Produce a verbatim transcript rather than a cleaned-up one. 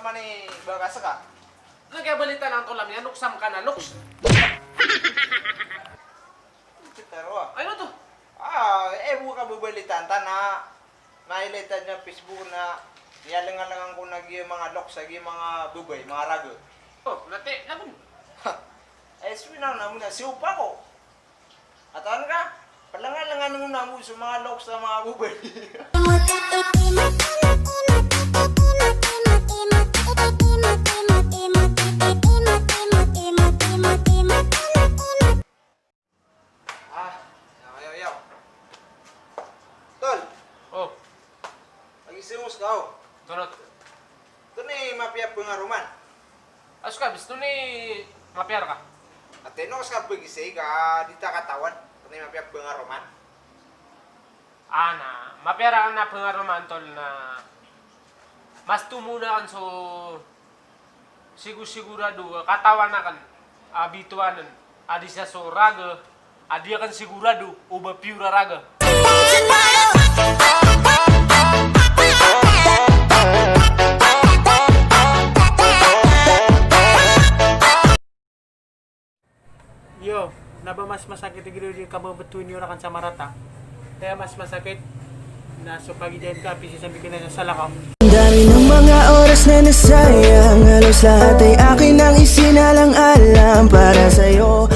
Mani bakas ka. Na kiyabalitaan tano a miyaloks ka na loks. Titaro a. Ay, ano to? Ah, e bo ka babalitaan tano a mailay tano sa Facebook na miyalengalengan ko na giya manga loks a giya manga babay, manga raga. Oh, na te, na gon. E, so ina na mo na, siyopa ko. Katawan ka, palengalengan mo na mo so manga loks a manga babay. Ah, yaw, yaw, yaw. Tol. Oh. Lagi singos ka, oh. Tolot. Tonaa i mapiya a pengaroman? Aso ka, bis tonaa i mapiya rka? Ati no, ska pegisay ka di ta katawan. Tonaa i mapiya a pengaroman? Ana, mapiya rka a pengaroman, tol, na mas tomo na kan so sigo-, sigurado, katawan aken a bitowanen a di sa so raga a di aken sigurado o ba pure a raga. Yo, na ba mas masakit igira di kabebetowi niyo raken sa marata? Kaya mas masakit na so pagidain ka, pisi sambi kena sa salakaw. Ang dami ng mga oras na nasayang, halos lahat ay akin ang isinalang-alang para sa'yo.